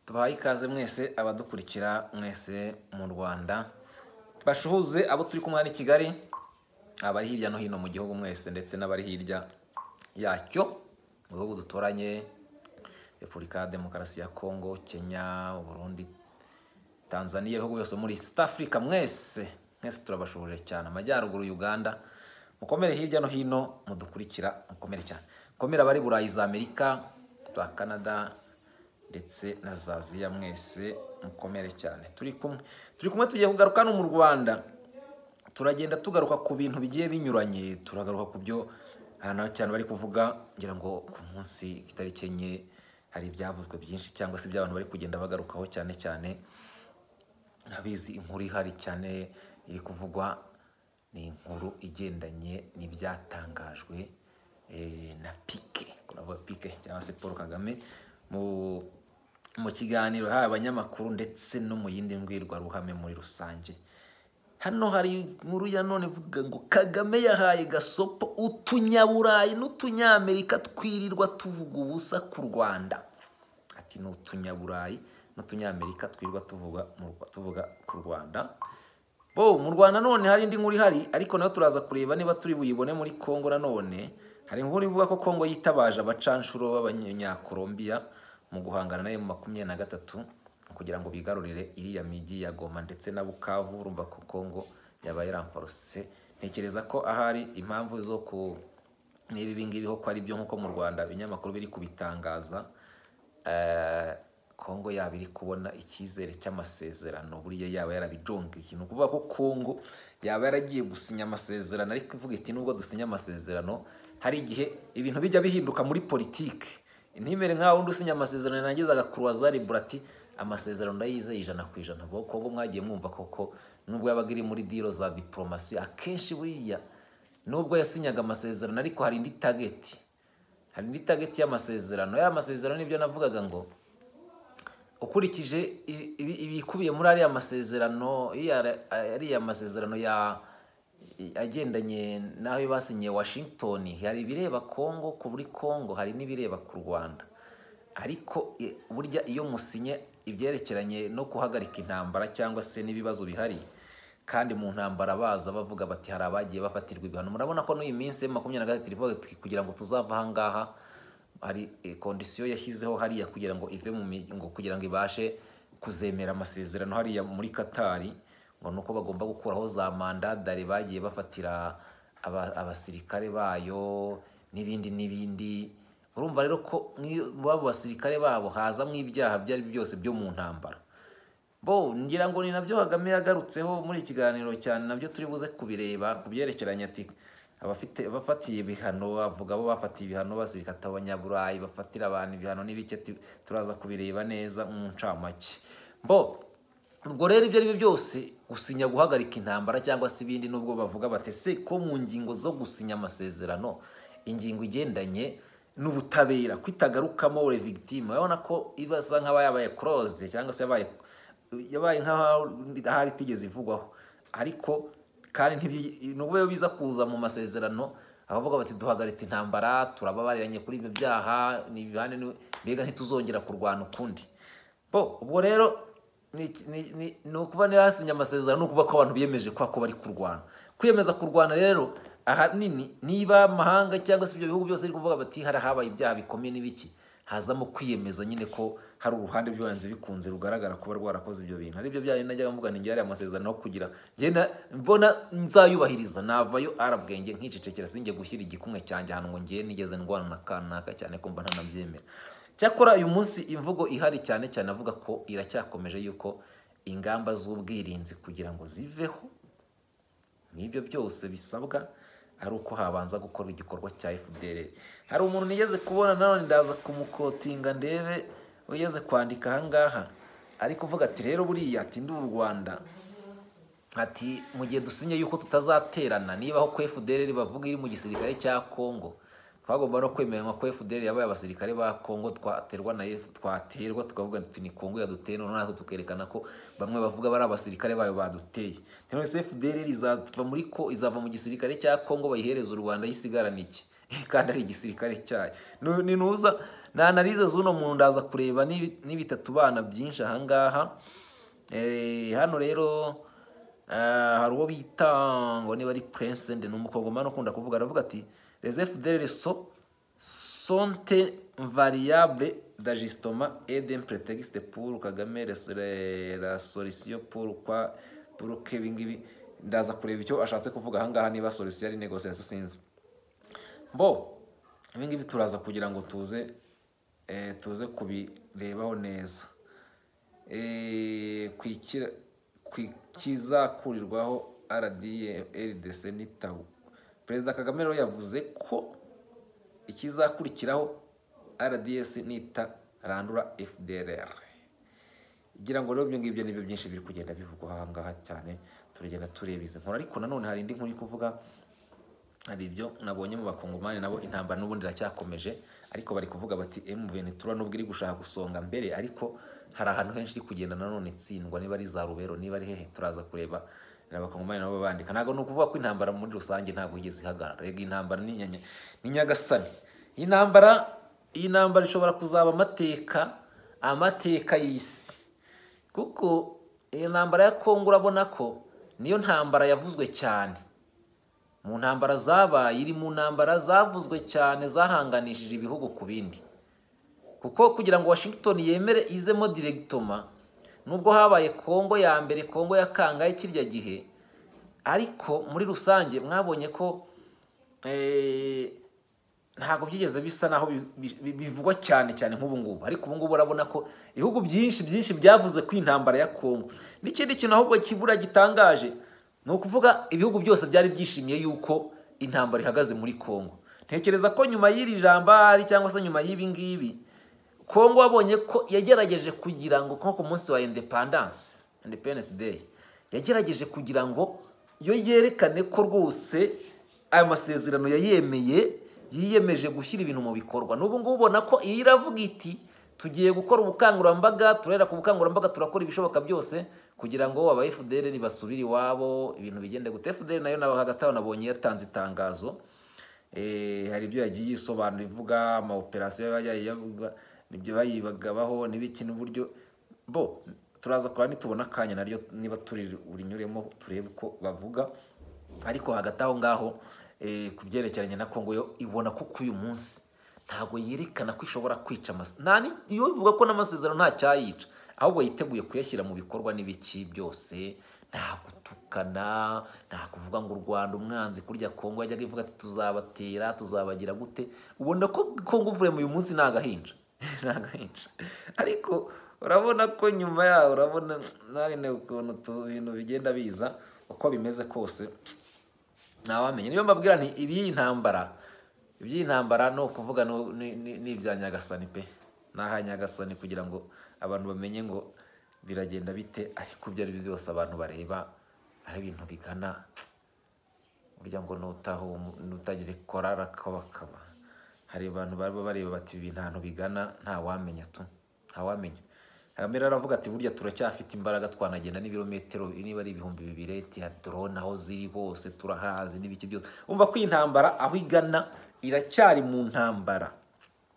Tubahaye ikaze mwese abadukurikira mwese mu Rwanda, bashuhuze abo turi kumwe hano i Kigali, abari hirya no hino mu gihugu mwese, ndetse n'abari hirya yacyo mu bihugu duturanye, Repubulika ya Demokarasi ya Kongo, Kenya, Burundi, Tanzania, ibihugu byose muri East Africa, mwese mwese turabashuhuje cyane. Amajyaruguru, Uganda, mukomere hirya no hino mudukurikira, mukomere cyane. Mukomere abari Burayi, za Amerika, za Canada ndetse na za Aziya, mwese mukomere cyane. Turi kumwe, turi kumwe, tugiye kugaruka no mu Rwanda. Turagenda tugaruka ku bintu bigiye binyuranye, turagaruka ku byo ahantu cyane bari kuvuga. Ngira ngo ku munsi itariki 4 hari ibyavuzwe byinshi, cyangwa se iby'abantu bari kugenda bagarukaho cyane cyane. Abizi inkuru ihari cyane iri kuvugwa ni inkuru igendanye n'ibyatangajwe na Pike, turavuga Pike cyangwa se Paul Kagame mu kiganiro yahaye abanyamakuru ndetse no mu yindi mbwirwaruhame muri rusange. Hano hari inkuru ya none ivuga ngo Kagame yahaye gasopo utunyaburayi n'utunyamerika twirirwa tuvuga ubusa ku Rwanda. Ati ni utunyaburayi n'utunyamerika twirirwa tuvuga ku Rwanda. Bo mu Rwanda none hari indi nkuru ihari, ariko nayo turaza kureba niba turi buyibone. Muri Kongo nanone hari inkuru ivuga ko Kongo yitabaje abacanshuro b'Abanyakolombiya mu guhangana na M23 kugira ngo bigarurire iriya mijyi ya Goma ndetse na Bukavu. Urumva ko Kongo yabaye renforcée. Ntekereza ko ahari impamvu zo ku niba ibi ngibi ko ari byo, nk'uko mu Rwanda ibinyamakuru biri kubitangaza, Kongo yaba iri kubona icyizere cy'amasezerano, buriya yaba yarabijongeye. Ni ukuvuga ko Kongo yaba yaragiye gusinya amasezerano, ariko ivuga iti nubwo dusinya amasezerano, hari igihe ibintu bijya bihinduka muri politike, ntimere nk'aho undi usinya amasezerano yarangiza agakuruwaza ribura ati amasezerano ndayizeye 100%. Bo Kongo mwagiye mwumva koko, nubwo yabaga iri muri deal za diplomasi, akenshi buriya nubwo yasinyaga amasezerano, ariko hari indi target, hari indi target y'amasezerano. Ya masezerano nibyo navugaga ngo ukurikije ibikubiye muri ariya masezerano, ariya masezerano ya agendanye n'aho basinyiye Washington, hari ibireba Kongo kuri Kongo, hari n'ibireba ku Rwanda. Ariko burya iyo musinye ibyerekeranye no guhagarika intambara cyangwa se n'ibibazo bihari, kandi mu ntambara baza bavuga bati hari abagiye bafatirwa ibihano. Murabona ko n'uyu minsi M23 ivuga iti kugira ngo tuzava aha ngaha hari condition yashyizeho hariya kugira ngo ive mu ngo kugira ngo ibashe kuzemera amasezerano hariya muri Katari, ngo nuko bagomba gukuraho za mandat d'arrêt bagiye bafatira abasirikare bayo n'ibindi n'ibindi. Urumva rero ko mu abo basirikare babo hazamwo ibyaha ibyo ari byo byose byo mu ntambara. Bo ngira ngo ni nabyo Kagame yagarutseho muri iki kiganiro cyane, nabyo turi buze kubireba ku byerekeranye ati abafite bafatiye ibihano, avuga abo bafatiye ibihano, basirikare abanyaburayi bafatira abantu ibihano n'ibiki, ati turaza kubireba neza mu ncamake. Bo ubwo rero ibyo ari byo byose, gusinya guhagarika intambara cyangwa se ibindi, nubwo bavuga bati se ko mu ngingo zo gusinya amasezerano ingingo igendanye n'ubutabera kwitagarukamo les victimes, urabona ko ibasa nk'aba yabaye closed cyangwa se yabaye nk'aho ahari itigeze ivugwaho. Ariko kandi nubwo iyo biza kuza mu masezerano abavuga bati duhagaritse intambara, turababariranye kuri ibyo byaha, ni ibihane, mbega ntituzongera kurwana ukundi. Bo ubwo rero ni ukuba niba hasinya amasezerano, ni ukuvuga ko abantu biyemeje kwa ko bari kurwana. Kwiyemeza kurwana rero ahanini, niba amahanga cyangwa se ibyo bihugu byose biri kuvuga bati hari habaye ibyaha bikomeye n'ibiki, hazamo kwiyemeza nyine ko hari uruhande byanze bikunze rugaragara kuba rwarakoze ibyo bintu. Aribyo byayo najyaga mvuga ni njye amasezerano kugira njye mbona nzayubahiriza, navayo arabwenge nkicecekera, sinjye gushyira igikumwe cyanjye ahantu ngo ngiye nigeze ndwana na kanaka, cyane ko mba ntanabyemera. Cyakora uyu munsi imvugo ihari cyane cyane avuga ko iracyakomeje yuko ingamba z'ubwirinzi kugira ngo ziveho n'ibyo byose bisabwa ari uko habanza gukorwa igikorwa cya FDLR. Hari umuntu nigeze kubona, nanone ndaza kumukotinga ndebe, wigeze kwandika ahangaha ari kuvuga ati rero buriya ati ndi u Rwanda, ati mu gihe dusinye yuko tutazaterana, niba aho ko FDLR bavuga iri mu gisirikare cya Kongo, twagomba no kwemeranywa ko FDLR yabaye abasirikare ba Kongo, twaterwa na twaterwa tukavuga ati ni Kongo yaduteye, none natwe tukerekana ko bamwe bavuga bari abasirikare bayo baduteye. None se FDLR izava muri ko izava mu gisirikare cya Kongo bayihereza u Rwanda yisigarana iki kandi ari igisirikare cyayo? Ni nuza Na analyse z'uno muntu ndaza kureba n'ibitatu bana byinshi ahangaha. Hano rero hari uwo bita ngo niba ari Prince nde, ni umukongomani ukunda kuvuga, aravuga ati les FDLR sont variable d'ajustement et d'un prétexte pour Kagame, la solution pourquoi pour que ibingibi. Ndaza kureba icyo ashatse kuvuga ahangaha, niba solution ari négociation sinzi. Bo ibingibi turaza kugira ngo tuze kubirebaho neza. Kwikizakurirwaho RDA RDC n'itabu. Perezida Kagame rero yavuze ko ikizakurikiraho RDS nita randura FDLR. Ngira ngo rero ibyo ngibyo nibyo byinshi biri kugenda bivugwa aha ngaha cyane, turagenda tureba izi nkuru. Ariko nanone hari indi nkuru iri kuvuga, hari ibyo nabonye mu bakongomani nabo intambara n'ubundi iracyakomeje, ariko bari kuvuga bati M23 nubwo iri gushaka gusonga mbere, ariko hari ahantu henshi iri kugenda nanone itsindwa, niba ari za Rubero, niba ari hehe, turaza kureba n'abakongomani nabo bandika. Ntabwo ni ukuvuga ko intambara muri rusange ntabwo yigeze ihagarara. Rega intambara ni ni nyagasani. Iyi ntambara ishobora kuzaba amateka y'isi, kuko iyi ntambara ya Kongo urabona ko niyo ntambara yavuzwe cyane mu ntambara zabaye, iri mu ntambara zavuzwe cyane zahanganishije ibihugu ku bindi. Kuko kugira ngo Washington yemere izemo directement, nubwo habaye Kongo ya mbere, Kongo ya kangahe kirya gihe, ariko muri rusange mwabonye ko ntabwo byigeze bisa naho bivugwa cyane cyane nk'ubu ngubu. Ariko ubu ngubu urabona ko ibihugu byinshi byinshi byavuze ko intambara ya Kongo. N'ikindi kintu ahubwo kibura gitangaje ni ukuvuga ibihugu byose byari byishimiye yuko intambara ihagaze muri Kongo. Ntekereza ko nyuma y'iri jambo ari cyangwa se nyuma y'ibi ngibi, Kongo wabonye ko yagerageje kugira ngo nko ku munsi wa Independence Day, yagerageje kugira ngo yo yerekane ko rwose aya masezerano yayemeye, yiyemeje gushyira ibintu mu bikorwa. N'ubu ngubu ubona ko iyo iravuga iti tugiye gukora ubukangurambaga, turera ku bukangurambaga, turakora ibishoboka byose kugira ngo aba FDL nibasubire iwabo ibintu bigende gute. FDL nayo naho hagati aho nabonye yatanze itangazo, hari ibyo yagiye yisobanura ivuga ama operation yavuga nibyo bayibagabaho n'ibiki n'uburyo. Bo turaza kora nitubona akanya naryo niba turi urinyuremo turebe uko bavuga. Ariko hagati aho ngaho ku byerekeranye na Kongo yo ibona ko kuri uyu munsi ntabwo yerekana ko ishobora kwica iyo ivuga ko n'amasezerano nta cyayica, ahubwo yiteguye kuyashyira mu bikorwa n'ibiki byose. Nta gutukana, nta kuvuga ngo u Rwanda umwanzi, kurya Kongo yajyaga ivuga ati tuzabatera, tuzabagira gute. Ubona ko Kongo uvuye mu uyu munsi nta gahinja nta gahinja. Ariko urabona ko nyuma yaho urabona nawe ukuntu ibintu bigenda biza, uko bimeze kose ntawamenya. Niyo mbabwira nti iby'iyi ntambara ni ukuvuga ni ibya nyagasani pe, ni aha nyagasani kugira ngo abantu bamenye ngo biragenda bite. Ariko ibyo ari byo byose abantu bareba aho ibintu bigana, burya ngo nutaho nutagira ikora arakabakaba. Hari abantu baba bareba bati ibi ahantu bigana ntawamenya tu, ntawamenya. Kagame rero aravuga ati burya turacyafite imbaraga, twanagenda n'ibirometero niba ari 2000 ya drone aho ziri hose turahazi n'ibiki byose. Umva ko iyi ntambara aho igana iracyari mu ntambara,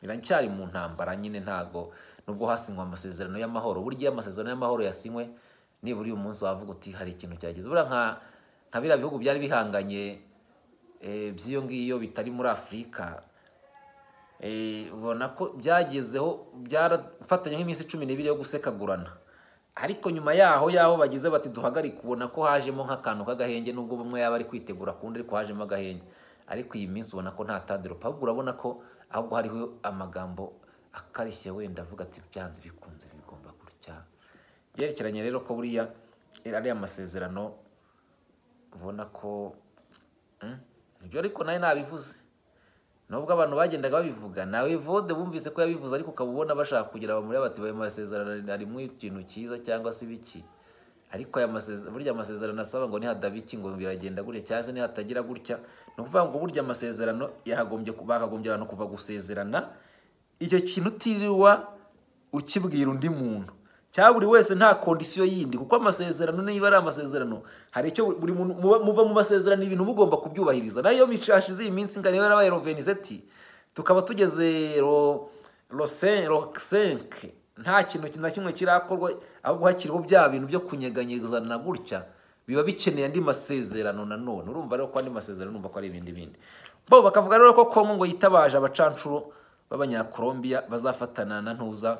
iracyari mu ntambara nyine. Ntago nubwo hasinywe amasezerano y'amahoro, burya iyo amasezerano y'amahoro yasinywe nibura uyu munsi wavuga uti hari ikintu cyageze. Buriya nka biriya bihugu byari bihanganye by'iyo ngiyo bitari muri Afurika, ubona ko byagezeho byarafatanya nk'iminsi 12 yo gusekagurana, ariko nyuma yaho bagize bati duhagarike, ubona ko hajemo nk'akantu k'agahenge, nubwo bumwe yaba ari kwitegura kundi, ariko hajemo agahenge. Ariko iyi minsi ubona ko nta tadero, ahubwo urabona ko ahubwo hariho amagambo akarishye wenda avuga ati byanze bikunze bigomba gutya. Byerekeranye rero ko buriya ariya masezerano ubona ko nibyo, ariko nawe nabivuze nubwo abantu bagendaga babivuga, nawe Evode bumvise ko yabivuze, ariko ukaba ubona bashaka kugira bamurebe bati ayo masezerano harimo ikintu cyiza cyangwa se ibiki. Ariko aya masezerano, burya amasezerano asaba ngo nihadaba iki ngo biragenda gutya, cyangwa se nihatagira gutya. Ni ukuvuga ngo burya amasezerano yakagombye bakagombye abantu kuva gusezerana icyo kintu utiriwa ukibwira undi muntu cyangwa buri wese, nta condition yindi, kuko amasezerano niba ari amasezerano hari icyo buri muntu muva mu masezerano ibintu mugomba kubyubahiriza. Nayo hashize iyi minsi ingana niba yarabaye le 27, tukaba tugeze ro le 5 nta kintu na kimwe kirakorwa, ahubwo hakiriho bya bintu byo kunyeganyezana gutya, biba bikeneye andi masezerano nanone. Urumva rero ko andi masezerano numva ko ari ibindi bindi. Bo bakavuga rero ko Kongo ngo yitabaje abacancuro b'Abanyakolombia bazafatana na ntuza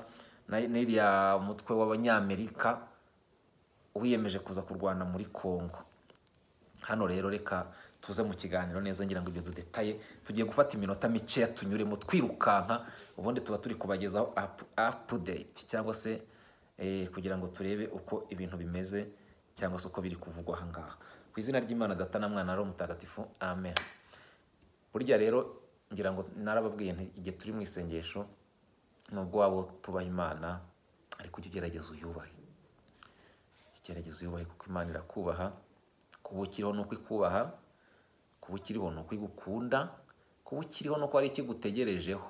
n'iriya mutwe w'Abanyamerika wiyemeje kuza kurwana muri Kongo. Hano rero reka tuze mu kiganiro neza, ngira ngo ibyo dudetaye tugiye gufata iminota mikeya tunyuremo twirukanka, ubundi tuba turi kubagezaho update cyangwa se kugira ngo turebe uko ibintu bimeze cyangwa se uko biri kuvugwa aha ngaha. Ku izina ry'Imana Data na Mwana na Roho Mutagatifu, amen. Burya rero ngira ngo narababwiye nti igihe turi mu isengesho, nubwo waba tubaha Imana ariko ujye ugerageza uyubahe, gerageza uyubahe kuko Imana irakubaha. Kuba ukiriho nuko ikubaha, kuba ukiriho nuko igukunda, kuba ukiriho nuko hari ikigutegerejeho.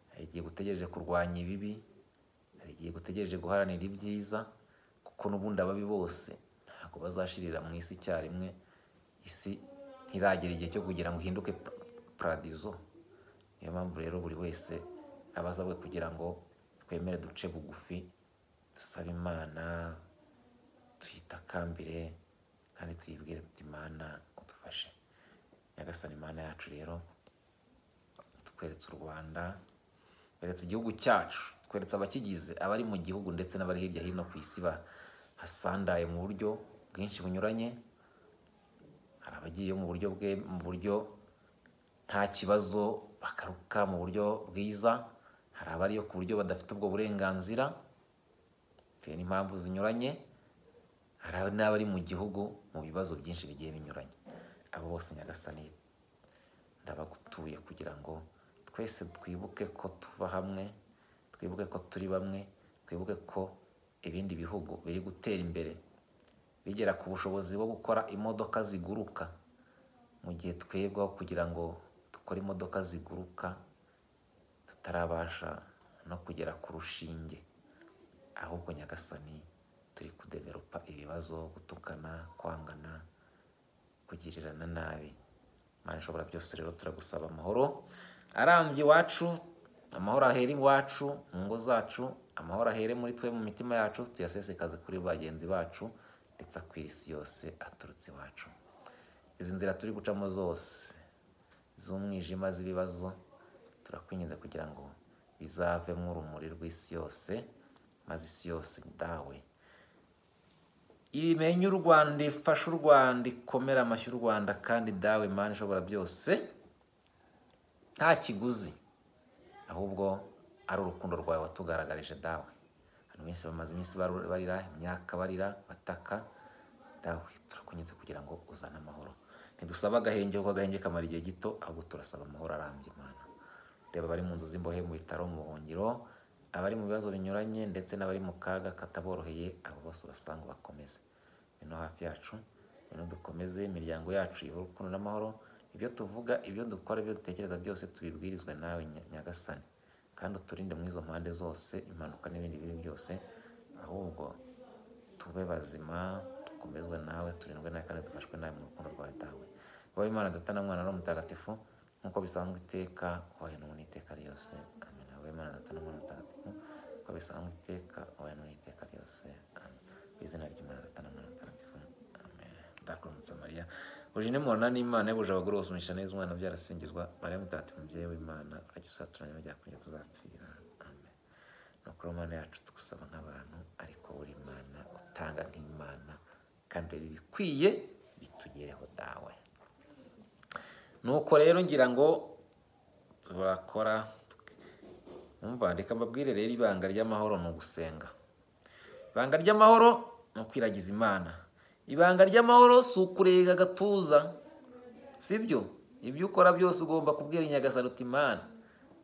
Hari igihe gutegereje kurwanya ibibi, hari igihe gutegereje guharanira ibyiza, kuko n'ubundi ababi bose ntabwo bazashirira mu isi icyarimwe. Isi ntiragera igihe cyo kugira ngo ihinduke paradizo. Niyo mpamvu rero buri wese aba asabwe kugira ngo twemere duce bugufi, dusabe Imana, tuyitakambire kandi tuyibwire tuti Imana udufashe. Nyagasani Imana yacu rero, tukweretse u Rwanda, tweretse igihugu cyacu, tweretse abakigize, abari mu gihugu ndetse n'abari hirya hino ku isi bahasandaye mu buryo bwinshi bunyuranye. Hari abagiye mu buryo bwe, mu buryo nta kibazo bakaruka mu buryo bwiza, hari abariyo ku buryo badafite ubwo burenganzira bitewe n'impamvu zinyuranye, hari n'abari mu gihugu mu bibazo byinshi bigiye binyuranye. Abo bose Nyagasani ndabagutuye kugira ngo twese twibuke ko tuva hamwe, twibuke ko turi bamwe, twibuke ko ibindi bihugu biri gutera imbere bigera ku bushobozi bwo gukora imodoka ziguruka, mu gihe twebweho kugira ngo dukore imodoka ziguruka tutarabasha no kugera ku rushinge. Ahubwo Nyagasani turi kudevelopa ibibazo, gutukana, kwangana, kugirirana nabi. Imana ishobora byose rero turagusaba amahoro arambye iwacu, amahoro ahere iwacu mu ngo zacu, amahoro ahere muri twe mu mitima yacu, tuyasesekaze kuri bagenzi bacu ndetse akwira isi yose aturutse iwacu. Izi nzira turi gucamo zose z'umwijima z'ibibazo, turakwinginze kugira ngo bizavemo urumuri rw'isi yose, maze isi yose dawe imenye u Rwanda, ifashe u Rwanda, ikomere amashyi u Rwanda, kandi dawe Imana ishobora byose nta kiguzi, ahubwo ari urukundo rwawe watugaragarije dawe. Abantu benshi bamaze iminsi barira, imyaka barira, bataka. Dawe turakunyuze kugira ngo uzane amahoro. Ntidusaba agahenge kuko agahenge kamara igihe gito, ahubwo turasaba amahoro arambye Imana. Reba abari mu nzu z'imbohe, mu bitaro, mu buhungiro, abari mu bibazo binyuranye ndetse n'abari mu kaga kataboroheye, abo bose ubasanga bakomeze. Ngwino hafi yacu, ngwino dukomeze imiryango yacu ihore urukundo n'amahoro. Ibyo tuvuga, ibyo dukora, ibyo dutekereza byose tubibwirizwe nawe Nyagasani, kandi uturinde muri izo mpande zose impanuka n'ibindi bibi byose, ahubwo tube bazima, dukomezwe nawe, turindwe nawe kandi dufashwe nawe mu rukundo rwawe dawe. Wowe Imana Data na Mwana na Roho Mutagatifu, nk'uko bisanzwe iteka, ubahe n'ubu n'iteka ryose. Amen. Wowe Imana Data na Mwana Mutagatifu, nk'uko bisanzwe iteka, ubahe n'ubu n'iteka ryose. Amen. Ku izina ry'Imana Data na Mwana Mutagatifu. Amen. Ndakuramutsa Mariya, uje muhorana n'Imana, yabuje abagore bose umugisha neza, umwana byarasingizwa. Mariya Mutagatifu mubyeyi w'Imana, urajye usaturanya abajya kujya tuzapfira. Amen. Nuko Mana yacu tugusaba nk'abantu, ariko uri Imana utanga nk'Imana, kandi ibikwiye bitugereho dawe. Nuko rero ngira ngo turakora, umva reka mbabwire rero ibanga ry'amahoro ni ugusenga. Ibanga ry'amahoro ni ukwiragiza Imana. Ibanga ry'amahoro si ukurega agatuza, sibyo? Ibyo ukora byose ugomba kubwira Nyagasani uti Imana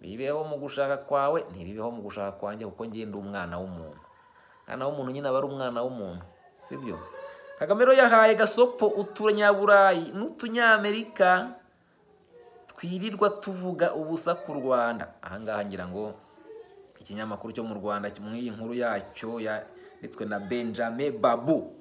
bibeho mu gushaka kwawe, ntibibeho mu gushaka kwanjye, kuko ngiye ndi umwana w'umuntu. Umwana w'umuntu nyine aba ari umwana w'umuntu, sibyo? Kagame rero yahaye gasopo utunyaburayi n'utunyamerika twirirwa tuvuga ubusa ku Rwanda. Aha ngaha ngira ngo ikinyamakuru cyo mu Rwanda mw'iyi nkuru yacyo yanditswe na Benjamin Babu.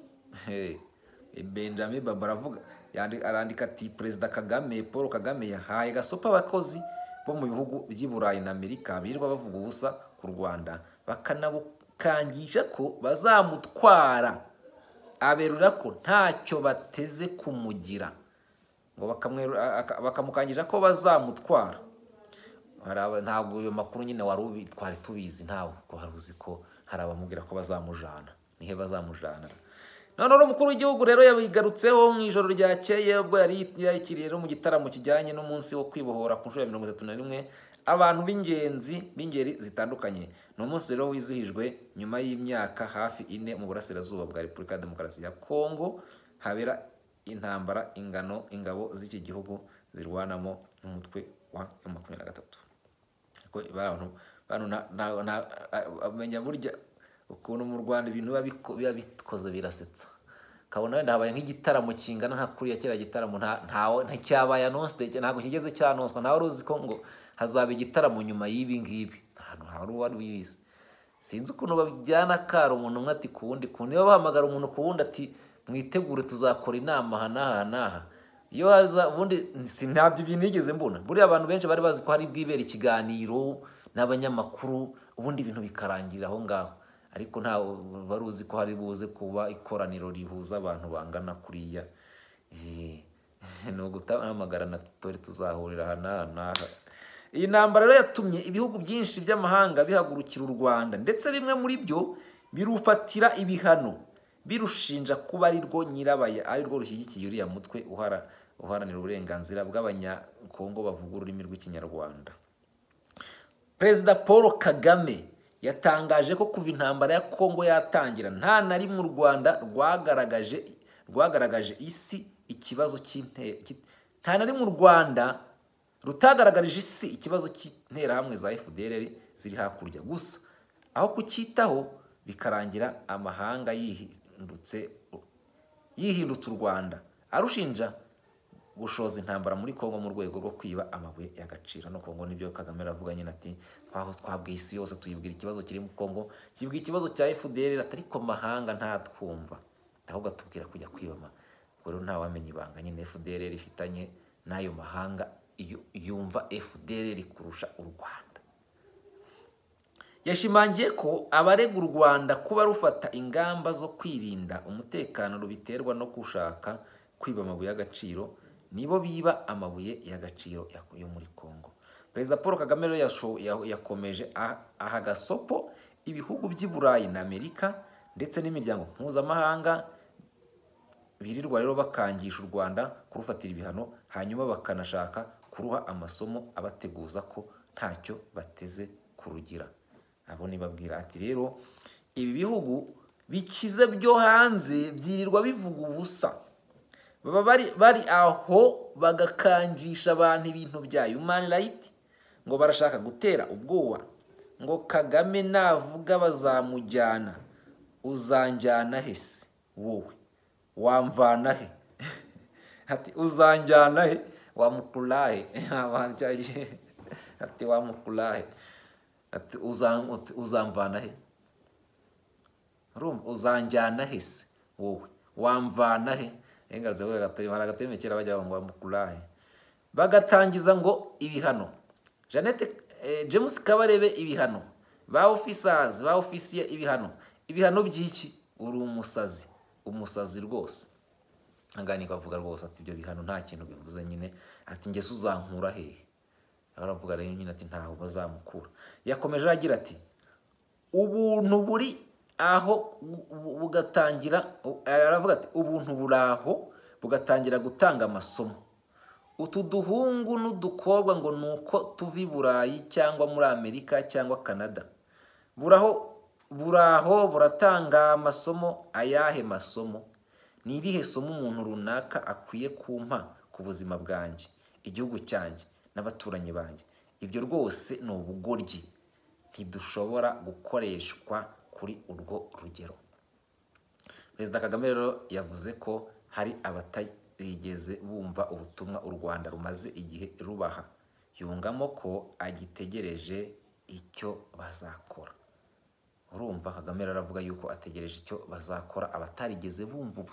Benjamin Babu aravuga, arandika ati Perezida Kagame, Paul Kagame yahaye gasopo abakozi bo mu bihugu by'i Burayi na Amerika birirwa bavuga ubusa ku Rwanda, bakanabukangisha ko bazamutwara, aberura ko ntacyo bateze kumugira, ngo bakamukangisha ko bazamutwara. Ntabwo ayo makuru nyine wari twari tubizi, ntabwo wari uzi ko hari abamubwira ko bazamujana. Nihe bazamujana? None umukuru w'igihugu rero yabigarutseho mu ijoro ryakeye ubwo yari yakiriye rero mu gitaramo kijyanye n'umunsi wo kwibohora ku nshuro ya 31 abantu b'ingenzi b'ingeri zitandukanye. Ni umunsi rero wizihijwe nyuma y'imyaka hafi 4 mu burasirazuba bwa Repubulika ya Demokarasi ya Kongo habera intambara ingano ingabo z'iki gihugu zirwanamo n'umutwe wa M23. Ko abantu amenya burya ukuntu mu Rwanda ibintu biba bikoze birasetsa. Kabona wenda habaye nk'igitaramo kingana nka kuriya kera gitaramo nta cyabaye announced, ntabwo kigeze cyanonswa, ntawe uzi ko ngo hazaba igitaramo nyuma y'ibi ngibi, nta hari uwari ubizi. Sinzi ukuntu babijyana kara umuntu umwe ati ku wundi, ku niba bahamagara umuntu ku wundi ati mwitegure tuzakora inama aha n'aha n'aha. Iyo haza ubundi si ntabyo ibintu nigeze mbona. Buriya abantu benshi bari bazi ko hari bwibera ikiganiro n'abanyamakuru, ubundi ibintu bikarangira aho ngaho, ariko nta wari uzi ko hari buze kuba ikoraniro rihuza abantu bangana kuriya. Ni ugutahamagarana tore tuzahurira aha n'aha n'aha. Iyi ntambara rero yatumye ibihugu byinshi by'amahanga bihagurukira u Rwanda, ndetse bimwe muri byo birufatira ibihano, birushinja kuba ari rwo nyirabaya, ari rwo rushyigikiye uriya mutwe uharanira uburenganzira bw'Abanyakongo bavuga ururimi rw'Ikinyarwanda. Perezida Paul Kagame yatangaje ko kuva intambara ya Kongo yatangira nta na rimwe u Rwanda rwagaragaje isi ikibazo nta na rimwe u Rwanda rutagaragarije isi ikibazo cy'interahamwe za FDLR ziri hakurya, gusa aho kucyitaho bikarangira amahanga yihindutse u Rwanda arushinja gushoza intambara muri Kongo mu rwego rwo kwiba amabuye y'agaciro. No Kongo nibyo Kagame aravuga nyine ati twaho twabwiye isi yose, tuyibwira ikibazo kiri mu Kongo, kibwira ikibazo cya FDLR, ariko amahanga ntatwumva, ahubwo atubwira kujya kwiba. Ubwo rero ntawamenya ibanga nyine FDLR ifitanye n'ayo mahanga yumva FDLR kurusha u Rwanda. Yashimangiye ko abarega u Rwanda kuba rufata ingamba zo kwirinda umutekano rubiterwa no gushaka kwiba amabuye y'agaciro, nibo biba amabuye y'agaciro yo muri Kongo. Perezida Paul Kagame rero yakomeje aha gasopo ibihugu by'i Burayi na Amerika ndetse n'imiryango mpuzamahanga birirwa rero bakangisha u Rwanda kurufatira ibihano, hanyuma bakanashaka kuruha amasomo abateguza ko ntacyo bateze kurugira. Abo nibabwira ati rero ibi bihugu bikize byo hanze byirirwa bivuga ubusa, baba bari aho bagakangisha abantu ibintu bya human right, ngo barashaka gutera ubwoba, ngo Kagame navuga bazamujyana. Uzanjyana he se wowe? Wamvana he? Ati uzanjyana he? Wamukulahe? Ati wamukulahe? Ati uzamvana he? Urumva, uzanjyana he se wowe? Wamvana he? Engaruze kuvuga agatema, hari agatema kera bajya ngo wamukulahe, bagatangiza ngo ibihano. Jeannette James Kabarebe ibihano, ba officers, ba officier ibihano. Ibihano by'iki? Uri umusazi, umusazi rwose. Angani kavuga rwose ati ibyo bihano nta kintu bivuze nyine, ati ngeso uzankura hehe? Aravuga rero nyine ati ntaho bazamukura. Yakomeje agira ati ubuntu buri aho bugatangira, aravuga ati ubuntu buri aho bugatangira gutanga amasomo. Utu duhungu n'udukobwa ngo nuko tuva i Burayi cyangwa muri Amerika cyangwa Canada, buraho buratanga amasomo. Ayahe masomo? Ni irihe somo umuntu runaka akwiye kumpa ku buzima bwanjye, igihugu cyanjye n'abaturanyi banjye? Ibyo rwose ni ubugoryi, ntidushobora gukoreshwa kuri urwo rugero. Perezida Kagame rero yavuze ko hari abatarigeze bumva ubutumwa u Rwanda rumaze igihe rubaha, yungamo ko agitegereje icyo bazakora. Urumva Kagame rero aravuga yuko ategereje icyo bazakora abatarigeze bumva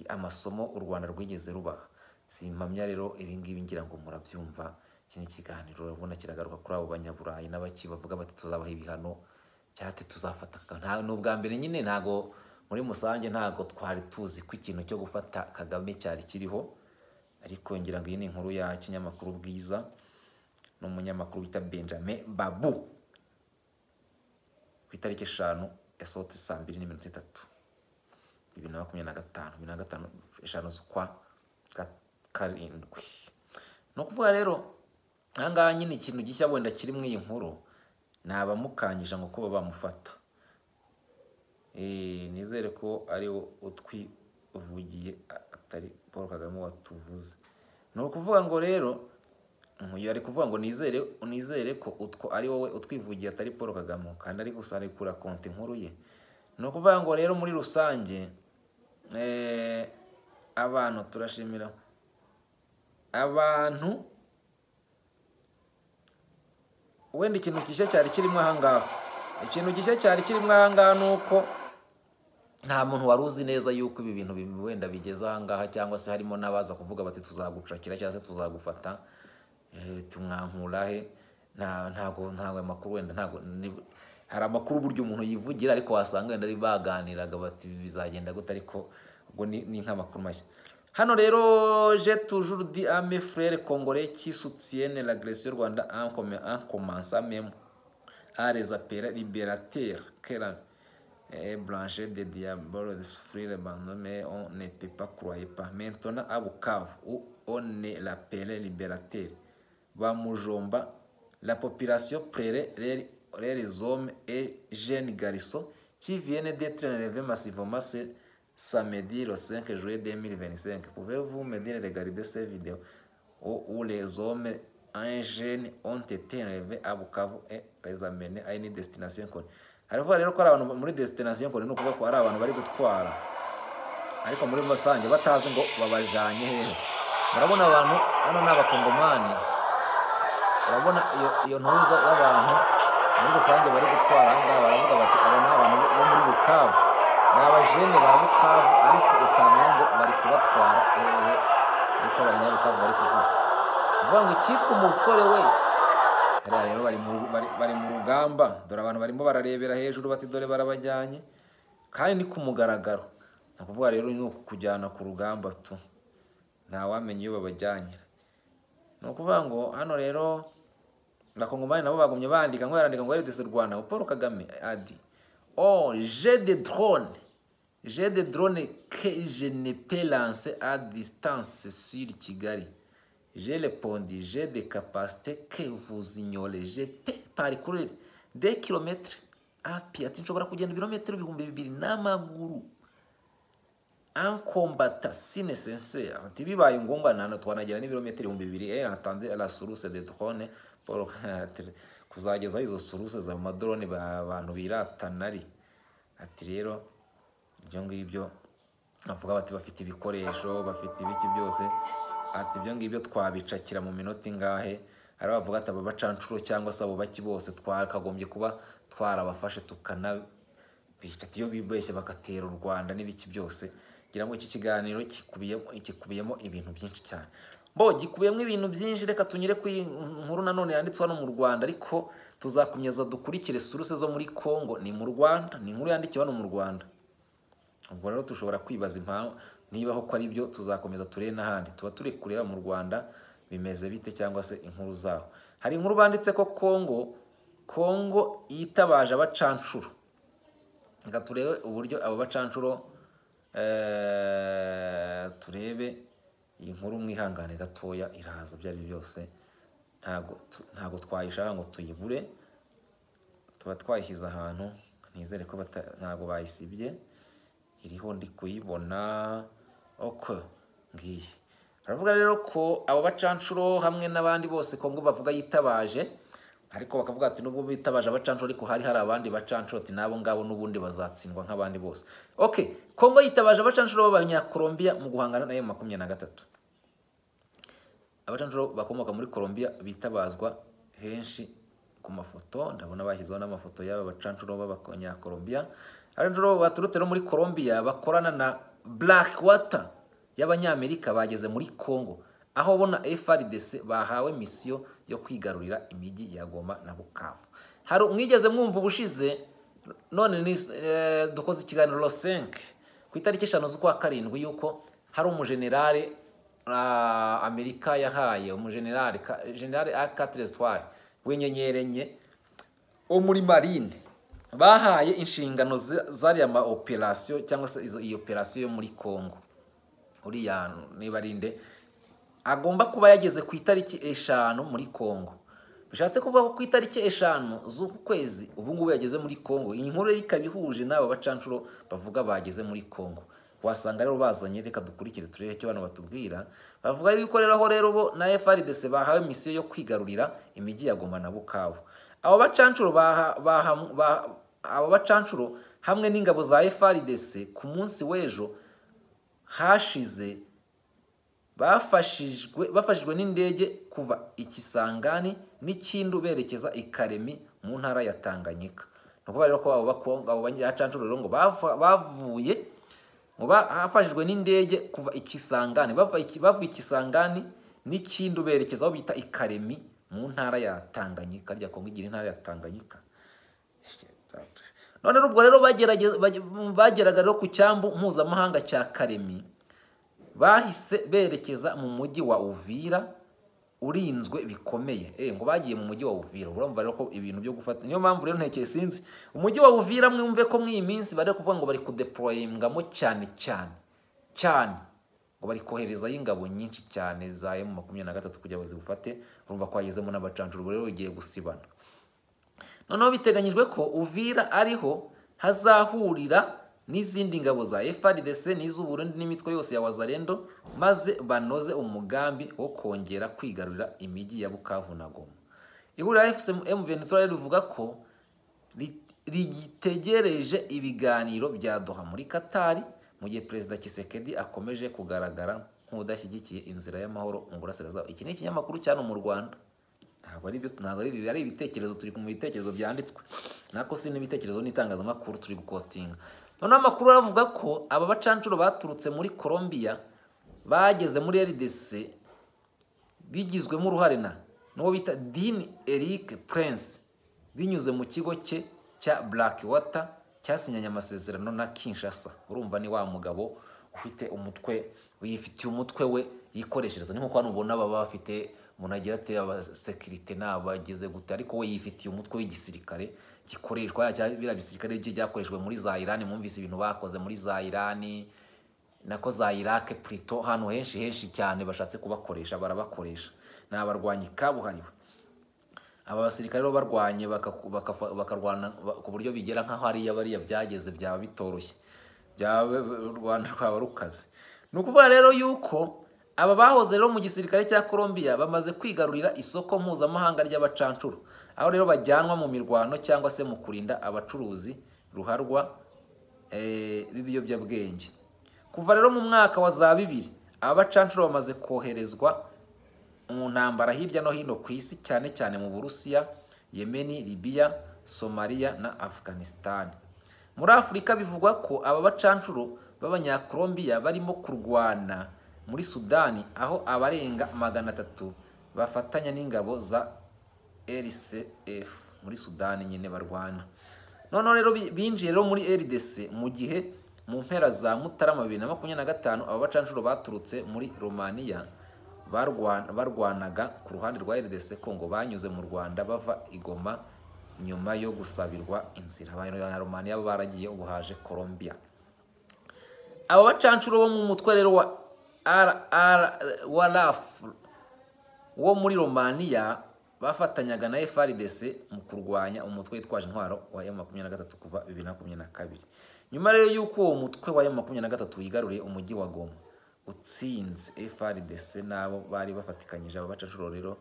amasomo u Rwanda rwigeze rubaha. Simpamya rero ibi ngibi, ngira ngo murabyumva. Iki ni ikiganiro urabona kiragaruka kuri abo banyaburayi n'abaki bavuga bati tuzabaha ibihano cyangwa tuzafata Kagame. Nta ni ubwa mbere nyine, ntago muri musange ntago twari tuzi ko ikintu cyo gufata Kagame cyari kiriho, ariko ngira ngo iyi ni inkuru ya kinyamakuru Bwiza n'umunyamakuru bita Benjamin Babu ku itariki 5 yasohotse saa 2:03 2025, 2025, 5 z'ukwa 7. Ni ukuvuga rero aha ngaha nyine ikintu gishya wenda kiri muri iyi nkuru ni abamukanyije ngo kuba bamufata. Nizere ko ari utwivugiye atari Paul Kagame watuvuze. Ni ukuvuga ngo rero uyu ari kuvuga ngo nizere ko utwo ari wowe utwivugiye atari Paul Kagame, kandi ari gusa ari kura konti inkuru ye. Ni ukuvuga ngo rero muri rusange abantu turashimira abantu wenda ikintu gishya cyari kirimo aha ngaha. Ikintu gishya cyari kirimo aha ngaha ni uko nta muntu wari uzi neza yuko ibi bintu wenda bigeze aha ngaha, cyangwa se harimo n'abaza kuvuga bati tuzagucakira cyangwa se tuzagufata, tumwankura he. Ntago amakuru wenda ntago hari amakuru buryo umuntu yivugira, ariko wasanga wenda ari baganiraga bati bizagenda gute, ariko ubwo ni nk'amakuru mashya. Hano rero j'ai toujours dit à mes frères congolais qui soutiennent l'agression Rwanda en commençant même à les appeler libérateurs que blanche de diable de souffrir abandon, mais on ne peut pas croire pas. Maintenant à Bukavu où on ne l'appelait libérateur Bamujomba, la population plairait les hommes et jeunes garçons qui viennent d'être enlevés massivement ce samedi le 5 juillet 2025. Pouvez-vous me dire, regarder ces vidéos où les hommes un jeune ont été enlevés à Bukavu et les amenés à une destination connue. Hariho rero ko ari abantu muri destination connue, ni ukuvuga ko ari abantu bari gutwara ariko muri rusange batazi ngo babajanye hehe. Murabona abantu hano ni abakongomani, urabona iyo ntuza y'abantu muri rusange bari gutwara aha ngaha, baravuga bati aba ni abantu bo muri Bukavu, ni abajene ba Bukavu, ariko utamenya ngo bari kubatwara hehe, niko abanyabukavu bari kuvuga. Uvuga ngo icyitwa umusore wese hariya rero bari mu rugamba. Dore abantu barimo bararebera hejuru bati dore barabajyanye, kandi ni ku mugaragaro. Ni ukuvuga rero ni ukujyana ku rugamba tu, ntawamenya iyo babajyanye. Ni ukuvuga ngo hano rero abakongomani nabo bagumye bandika ngo yarandika ngo RDC Rwanda Paul Kagame adi oh j'ai des drones, j'ai des drones que je ne peux lancer à distance sur Kigali. J'ai répondu, j'ai des capacités que vous ignorez. Je peux parcourir des kilomètres à pied. Ati nshobora kugenda ibirometero 2000 n'amaguru. En combattant si nécessaire. Ati bibaye ngombwa nana twanagera n'ibirometero 2000. Et attendez la source des drones pour kuzageza izo source za madrone abantu biratana ari. Ati rero ibyo ngibyo avuga bati bafite ibikoresho, bafite ibiki byose. Ati ibyo ngibyo twabicakira mu minota ingahe. Hari abavuga ati aba bacancuro cyangwa se abo baki bose twakagombye kuba twarabafashe tukanabica, ati iyo bibeshye bakatera u Rwanda n'ibiki byose. Ngira ngo iki kiganiro gikubiyemo ibintu byinshi cyane. Bo gikubiyemo ibintu byinshi. Reka tunyure ku nkuru nanone yanditswe hano mu Rwanda, ariko tuzakomeza dukurikire source zo muri Congo. Ni mu Rwanda, ni inkuru yandikiwe hano mu Rwanda. Ubwo rero tushobora kwibaza impamvu niba ko ari byo, tuzakomeza turebe n'ahandi tuba turi kureba mu Rwanda bimeze bite cyangwa se inkuru zaho. Hari inkuru banditse ko Congo yitabaje abacancuro. Reka turebe uburyo abo bacancuro, turebe iyi nkuru mwihangane gatoya, iraza byari byose ntago twayishaka ngo tuyibure, tuba twayishyize ahantu nizere ko ntago bayisibye, iriho ndi kuyibona. Ok, ngiye. Baravuga rero ko abo bacancuro hamwe n'abandi bose Kongo bavuga yitabaje, ariko bakavuga ati nubwo bitabaje abacancuro ariko hari abandi bacancuro, ati nabo ngabo n'ubundi bazatsindwa nk'abandi bose. Ok, Kongo yitabaje abacancuro b'Abanyakolombia mu guhangana na M23. Abacancuro bakomoka muri Colombia bitabazwa henshi ku mafoto, ndabona bashyizeho n'amafoto y'aba bacancuro b'Abanyakolombia. Abacancuro baturutse no muri Colombia bakorana na Blackwater y'Abanyamerika bageze muri Congo. aho bona FARDC bahawe misiyo yo kwigarurira imijyi ya Goma na Bukavu. Hari mwigeze mwumva ubushize, none ni dukoze ikiganiro lo 5 ku itariki 5 z'ukwa karindwi, yuko hari umugenerale Amerika yahaye, umugenerale general A4 étoiles w'inyenyeri enye wo muri marine, bahaye inshingano zariya ma operation cyangwa se iyi operation yo muri Congo. Uriya niba arinde agomba kuba yageze ku itariki 5 muri Congo. Bishatse kuvuga ko ku itariki 5 z'uku kwezi ubu ngubu yageze muri Congo. Iyi nkuru ikaba ihuje n'aba bacanshuro bavuga bageze muri Congo. Wasanga rero bazanye, reka dukurikire turebe icyo bano batubwira. Bavuga yuko rero aho rero bo na FARDC bahawe misiyo yo kwigarurira imijyi ya Goma na Bukavu. Abo bacanshuro hamwe n'ingabo za FARDC ku munsi w'ejo hashize bafashijwe n'indege kuva Ikisangani n'Ikindu berekeza i Karemi mu ntara ya Tanganyika. Nuko rero ko abo banyacanshuro rero ngo bavuye ngo bafashijwe n'indege kuva Ikisangani, bavuye Ikisangani n'Ikindu berekeza aho bita i Karemi mu ntara ya Tanganyika. Rya Kongo igira intara ya Tanganyika. None ubwo rero bageraga rero ku cyambu mpuzamahanga cya Karemi, bahise berekeza mu mujyi wa Uvira urinzwe bikomeye. Ngo bagiye mu mujyi wa Uvira. Urumva rero ko ibintu byo gufata, niyo mpamvu rero ntekeye sinzi umujyi wa Uvira. Mwumve ko mw'iyi minsi bari kuvuga ngo bari kudeployingamo cyane cyane cyane, ngo bari kohereza ingabo nyinshi cyane za M23 kugira ngo zigufate. Urumva ko hagezemo n'abacanshuro, rero bigiye gusibana. Noneho biteganyijwe ko Uvira ariho hazahurira n'izindi ngabo za FARDC n'iz'u Burundi n'imitwe yose ya Wazalendo, maze banoze umugambi wo kongera kwigarurira imijyi ya Bukavu na Goma. Ihuriro AFC M23 rivuga ko rigitegereje ibiganiro bya Doha muri Katari, mu gihe Perezida Tshisekedi akomeje kugaragara nk'udashyigikiye inzira y'amahoro mu burasirazuba. Iki ni ikinyamakuru cyane mu Rwanda, ntabwo ari byo, ntabwo ari ibitekerezo, turi mu bitekerezo byanditswe, nako si n'ibitekerezo n'itangazamakuru turi gukotinga. None amakuru aravuga ko aba bacanshuro baturutse muri Colombia bageze muri RDC bigizwemo uruhare na n'uwo bita Dean Eric Prince, binyuze mu kigo cye cya Blackwater cyasinyanye amasezerano na Kinshasa. Urumva ni wa mugabo ufite umutwe, wifitiye umutwe we yikoreshereza. Ni nkuko hano ubona baba bafite umuntu agira ati abasekirite nabageze gute, ariko we yifitiye umutwe w'igisirikare gikoreshwa biriya bisirikare byakoreshejwe muri za Iran. Mwumvise ibintu bakoze muri za Iran nako za Iraq plutôt, hano henshi henshi cyane bashatse kubakoresha barabakoresha. Ni abarwanyi kabuhariwe. Aba basirikare rero barwanye bakarwana ku buryo bigera nkaho hariya bariya byageze byaba bitoroshye, byaba Rwanda rwaba rukaze. Ni ukuvuga rero yuko aba bahoze rero mu gisirikare cya Colombia bamaze kwigarurira isoko mpuzamahanga ry'abacanshuro, aho rero bajyanwa mu mirwano cyangwa se mu kurinda abacuruzi ruharwa b'ibiyobyabwenge. Kuva rero mu mwaka wa za 2000 aba bacanshuro bamaze koherezwa mu ntambara hirya no hino ku isi, cyane cyane mu Burusiya, Yemeni, Libya, Somalia na Afghanistan. Muri Afurika bivugwa ko aba bacanshuro b'Abanyakolombia barimo kurwana muri Sudani, aho abarenga 300 bafatanya n'ingabo za RCF muri Sudani nyine barwana. Noneho rero binjiye rero muri RDC mu gihe mu mpera za Mutarama 2025 aba bacanshuro baturutse muri Romania barwanaga ku ruhande rwa RDC Congo, banyuze mu Rwanda bava i Goma nyuma yo gusabirwa inzira. Abanya Romania baragiye, ubu haje Colombia. Aba bacanshuro bo mu mutwe rero wa RR wa RAF wo muri Romania bafatanyaga na FARDC mu kurwanya umutwe witwaje intwaro wa M23 kuva 2022. Nyuma rero yuko uwo mutwe wa M23 wigaruriye umujyi wa Goma utsinze FARDC nabo bari bafatikanyije, aba bacanshuro rero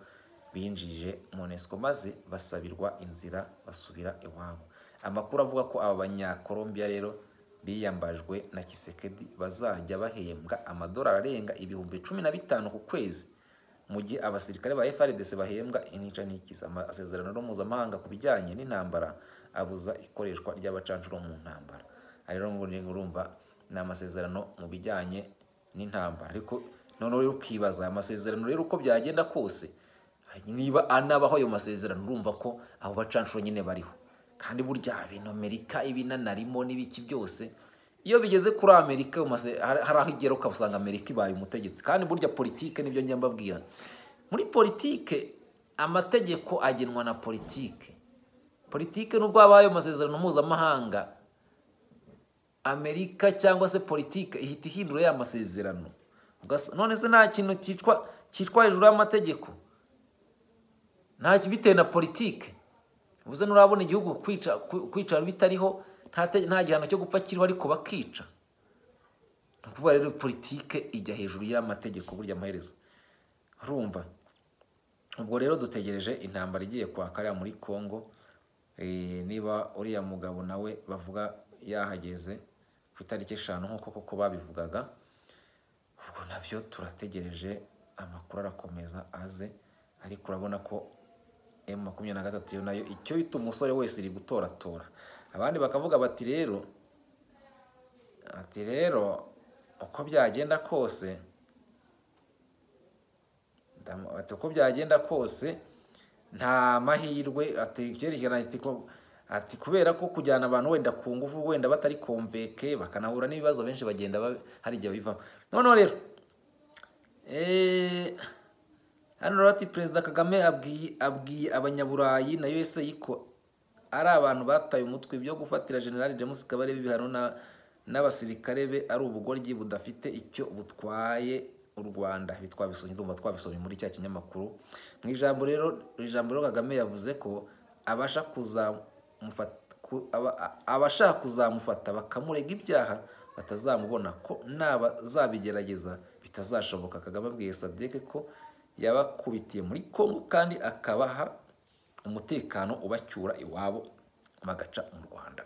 binjije MONUSCO maze basabirwa inzira basubira iwabo. Amakuru avuga ko aba banyakolombia rero biyambajwe na Tshisekedi bazajya bahembwa amadolari arenga 15,000 ku kwezi, mu gihe abasirikare ba FARDC bahembwa intica ntikiza. Amasezerano mpuzamahanga ku bijyanye n'intambara abuza ikoreshwa ry'abacanshuro mu ntambara. Rero urumva ni amasezerano mu bijyanye n'intambara, ariko Noneho rero ukibaza amasezerano rero uko byagenda kose, niba anabaho ayo masezerano, urumva ko abo bacanshuro nyine bariho. Kandi burya ibintu Amerika ibinanarimo n'ibiki byose, iyo bigeze kuri Amerika hari aho igera ukasanga Amerika ibaye umutegetsi. Kandi burya politike, nibyo njya mbabwira, muri politike amategeko agenwa na politike. Politike, nubwo habaye ayo masezerano mpuzamahanga, Amerika cyangwa se politike ihita ihindura ya masezerano. None se nta kintu cyitwa hejuru y'amategeko, nta bitewe na politike. Ubuze nurabona igihugu kwica bitariho, nta gihano cyo gupfa kiriho, ariko bakica. Ni ukuvuga rero politike ijya hejuru y'amategeko burya amaherezo, urumva. Ubwo rero dutegereje intambara igiye kwaka hariya muri Congo, niba uriya mugabo nawe bavuga yahageze ku itariki 5 nk'uko koko babivugaga. Ubwo nabyo turategereje, amakuru arakomeza aze. Ariko urabona ko M23 yo nayo icyo bita umusore wese iri gutoratora. Abandi bakavuga bati rero, ati rero uko byagenda kose, ati uko byagenda kose nta mahirwe, ati cyerekana ati kubera ko kujyana abantu wenda ku ngufu, wenda batari konveke, bakanahura n'ibibazo benshi bagenda hari igihe bivamo. Noneho rero hano rero ati Perezida Kagame abwiye abanyaburayi na USA ko ari abantu bataye umutwe, ibyo gufatira General James Kabarebe ibihano n'abasirikare be ari ubugoryi budafite icyo butwaye u Rwanda. Ibi twabisomye, ndumva twabisomye muri cya kinyamakuru. Mu ijambo rero, Kagame yavuze ko abashaka kuzamufata bakamurega ibyaha batazamubona, ko nabazabigerageza bitazashoboka. Kagame abwiye SADC ko yabakubitiye muri Congo kandi akabaha umutekano ubacyura iwabo bagaca mu Rwanda.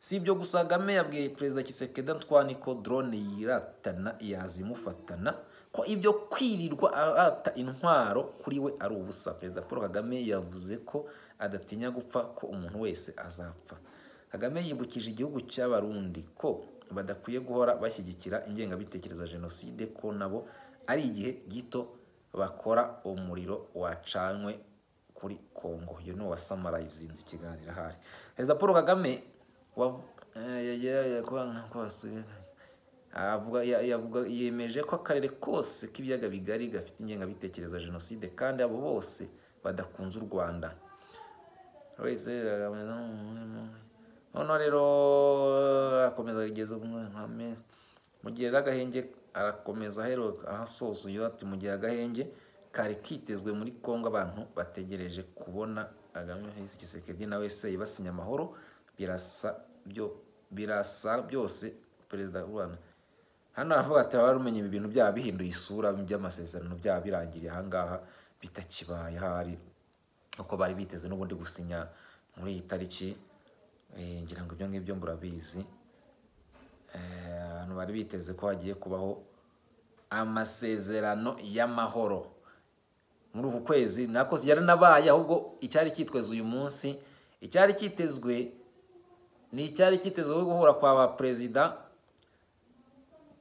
Si ibyo gusa, Kagame yabwiye Perezida Tshisekedi Antoine ko drone yiratana yazimufatana, ko ibyo kwirirwa arata intwaro kuri we ari ubusa. Perezida Paul Kagame yavuze ko adatinya gupfa, ko umuntu wese azapfa. Kagame yibukije igihugu cy'Abarundi ko badakwiye guhora bashyigikira ingengabitekerezo ya jenoside, ko nabo ari igihe gito bakora umuriro wacanywe kuri Congo. Uyu ni uwasamarayizinze ikiganiro ahari. Perezida Paul Kagame yemeje ko akarere kose k'ibiyaga bigari gafite ingengabitekerezo ya jenoside, kandi abo bose badakunze u Rwanda. Noneho rero akomeza kugeza mu gihe agahenge, arakomeza aheruka ahasoza uyu ati mu gihe agahenge kari kitezwe muri Congo, abantu bategereje kubona Kagame, Tshisekedi na USA basinya amahoro, birasa byose. Perezida w'u Rwanda hano aravuga ati abarumenye ibi bintu byaba bihinduye isura by'amasezerano, byaba birangiriye ahangaha bitakibaye ahari uko bari biteze n'ubundi gusinya muri iyi tariki. Ngira ngo ibyo ngibyo murabizi, abantu bari biteze ko hagiye kubaho amasezerano y'amahoro muri uku kwezi, nako yaranabaye. Ahubwo icyari cyitweze uyu munsi, icyari cyitezwe ni icyari cyitezwe guhura kwa ba Perezida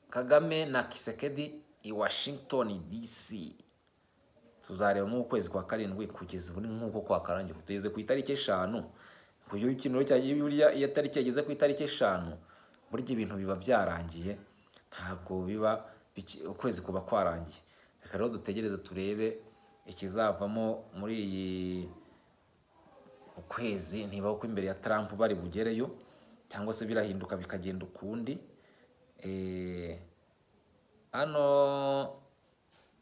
Kagame na Tshisekedi i Washington DC. Tuzareba mu kwezi kwa 7, kugeza ubu nk'uko kwa karangiye tugeze ku itariki 5. Kuyo ikintu cyagiye burya iyo tariki yageze ku itariki 5, burya ibintu biba byarangiye, ntabwo biba ukwezi kuba kwarangiye. Reka rero dutegereze turebe ikizavamo muri iyi ukwezi, niba uko imbere ya Trump bari bugereyo cyangwa se birahinduka bikagenda ukundi. Hano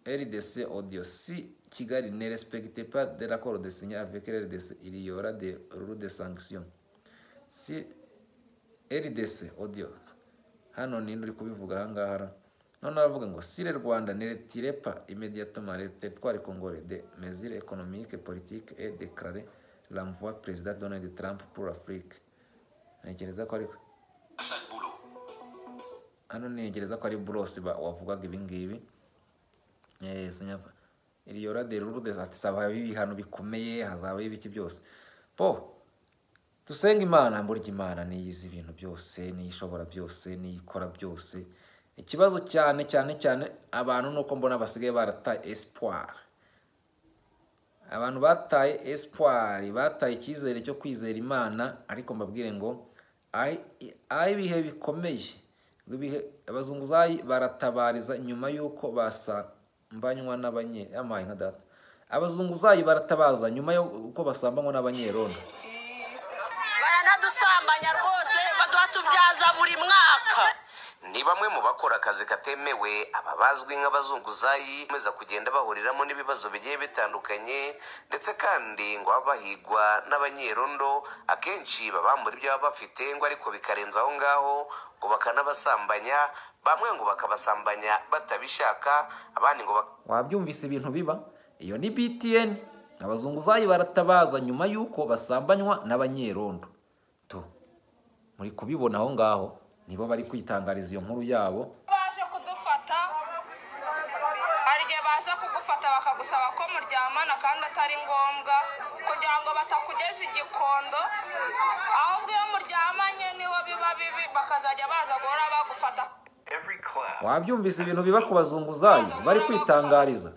RDC audio: si Kigali ne respecte pas de l'accord de signé avec RDC, il y aura des lourdes sanctions. Si RDC audio, hano ni uri kubivuga ahangaha. None aravuga ngo si le Rwanda ne retire pas immédiatement le territoire congolais des mesures économiques et politiques et déclaré l'envoi président Donald Trump pour l'Afrique. Ntekereza ko ari hano, ntekereza ko ari Bros wavugaga ibi ngibi. Il y aura des lourdes, ati saba ibihano bikomeye, hazaba ibiki byose. Po dusenga Imana, burya Imana niyizi ibintu byose, niyishobora byose, niyikora byose. Ikibazo cyane cyane cyane abantu nuko mbona basigaye barataye espoir. Abantu bataye espoir, bataye icyizere cyo kwizera Imana. Ariko mbabwire ngo ibihe bikomeye, ibihe abazunguzayi baratabariza nyuma yuko basambanywa n'abanye amaye nka data. Abazunguzayi baratabaza nyuma yuko basambanywa n'abanyerondo. Baranadusambanya rwose, baduha tubyaza buri mwaka. Ni bamwe mu bakora akazi katemewe, aba bazwi nk'abazunguzayi, bameza kugenda bahuriramo n'ibibazo bigiye bitandukanye, ndetse kandi ngo bahigwa n'abanyerondo akenshi babambura ibyo baba bafite, ngo ariko bikarenza aho ngaho ngo bakanabasambanya, bamwe ngo bakabasambanya batabishaka, abandi ngo wabyumvise ibintu biba. Iyo ni BTN. Abazunguzayi baratabaza nyuma yuko basambanywa n'abanyerondo. To muri kubibona aho ngaho, nibo bari kwitangariza iyo nkuru yabo. Baje kudufata, hari igihe baza kugufata bakagusaba ko muryamana kandi atari ngombwa, kugira ngo batakugeza igikondo. Ahubwo iyo muryamanye niwo biba bibi, bakazajya baza guhora bagufata. Wabyumvise ibintu biba ku bazunguzayi bari kwitangariza.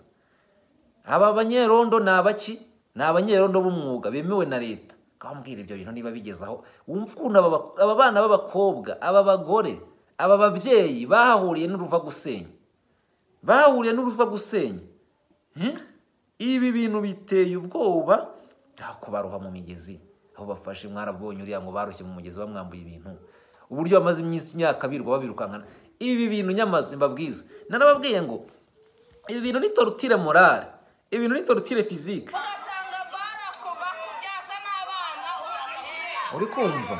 Aba banyerondo ni abaki? Ni abanyerondo b'umwuga bemewe na leta. Kambwira ibyo bintu niba bigezaho, wumva ukuntu aba bana b'abakobwa, aba bagore, aba babyeyi bahahuriye n'uruva gusenya. Bahahuriye n'uruva gusenya. Ibi bintu biteye ubwoba. Kubaroha mu migezi, aho bafashe mwarabonye uriya ngo baroshye mu mugezi bamwambuye ibintu. Uburyo bamaze iminsi imyaka birwa babirukankana. Ibi bintu nyamaze mbabwiza. Narababwiye ngo ibi bintu ni torture morale, ibi bintu ni torture physique. Uri kumva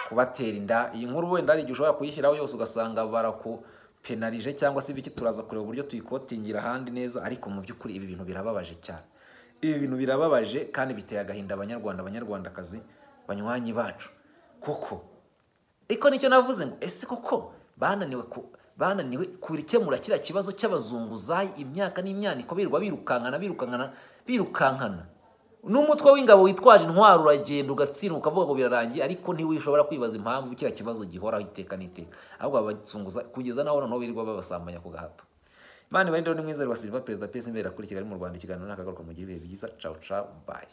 kubatera inda. Iyi nkuru wenda ari igihe ushobora kuyishyiraho yose ugasanga barakupenalije cyangwa se ibiki, turaza kureba uburyo tuyikotingira ahandi neza. Ariko mu by'ukuri ibi bintu birababaje cyane. Ibi bintu birababaje kandi biteye agahinda abanyarwanda, abanyarwandakazi, banywanyi bacu. Koko ariko nicyo navuze ngo ese koko bananiwe gukemura kiriya kibazo cy'abazunguzayi imyaka n'imyaniko birirwa birukankana. N'umutwe w'ingabo witwaje intwaro uragenda ugatsindwa ukavuga ngo birarangiye, ariko ntiwishobora kwibaza impamvu kiriya kibazo gihoraho iteka n'iteka. Ahubwo abazunguza kugeza naho noneho birirwa babasambanya ku gahato. Imana ibarinde. Ni Mwizerwa Silva, perezida PS imbere kuri Kigali mu Rwanda. Ikiganiro nakagaruka, mu gihe ibihe byiza. Ciao ciao, bye.